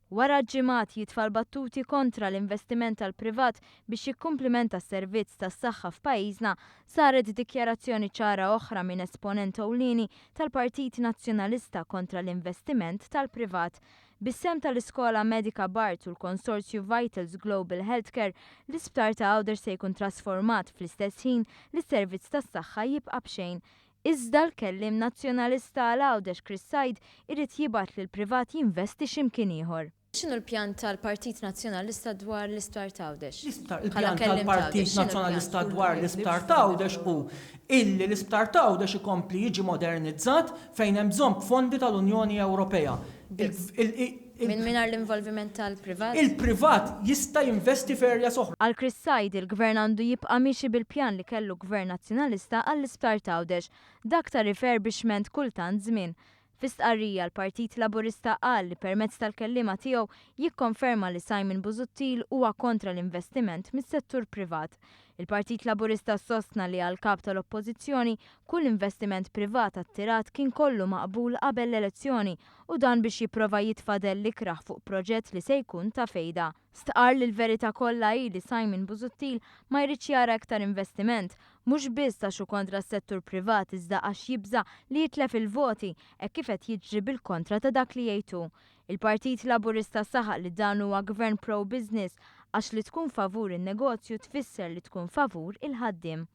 Wara ġimgħat jitfa' l-battuti kontra l-investiment tal-privat biex jikkumplimenta s-servizz tas-saħħa f'pajjiżna, saret dikjarazzjoni ċara oħra minn esponent ewlieni tal-Partit Nazzjonalista kontra l-investiment tal-privat. Bis-sehem tal-Iskola Medika Barts u l-Konsorzju Vitals Global Healthcare, l-Isptar ta' Għawdex se jkun trasformat fl-istess ħin li s-servizz tas-saħħa jibqa' b'xejn. Iżda l-kelliem Nazzjonalista għal Għawdex Chris Said irid jibgħat lill-privat jinvesti xi mkien ieħor. X'inhu l-pjan tal-Partit Nazzjonalista dwar l-Isptar t'Għawdex? L-isptar, il-pjan tal-Partit Nazzjonalista dwar l-Isptar t'Għawdex hu illi l-Isptar t'Għawdex ikompli jiġi modernizzat fejn hemm bżonn b'fondi tal-Unjoni Ewropea. Minn mingħajr l-involviment tal-privat? Il-privat jista' jinvesti f'areas oħra. Għal Chris Said, il-Gvern għandu jibqa' miexi bil-pjan li kellu Gvern Nazzjonalista għall-Isptar t'Għawdex, dak ta' refurbishment kull tant żmien. Fi stqarrija, l-Partit Laburista qal li permezz tal-kelliema tiegħu jikkonferma li Simon Busuttil huwa kontra l-investiment mis-settur privat. Il-Partit Laburista sostna li għall-Kap tal-Oppożizzjoni, kull investiment privat attirat kien kollu maqbul qabel l-elezzjoni u dan biex jipprova jitfa' dell ikrah fuq proġett li se jkun ta' fejda. Stqarr li l-verità kollha hi li Simon Busuttil ma jridx jara iktar investiment, mhux biss għax hu kontra s-settur privat iżda għax jibża' li jitlef il-voti hekk kif qed jiġri bil-kontra ta' dak li jgħid hu. Il-Partit Laburista saħaq li dan huwa gvern pro-business għax li tkun favur in-negozju tfisser li tkun favur il-ħaddiem.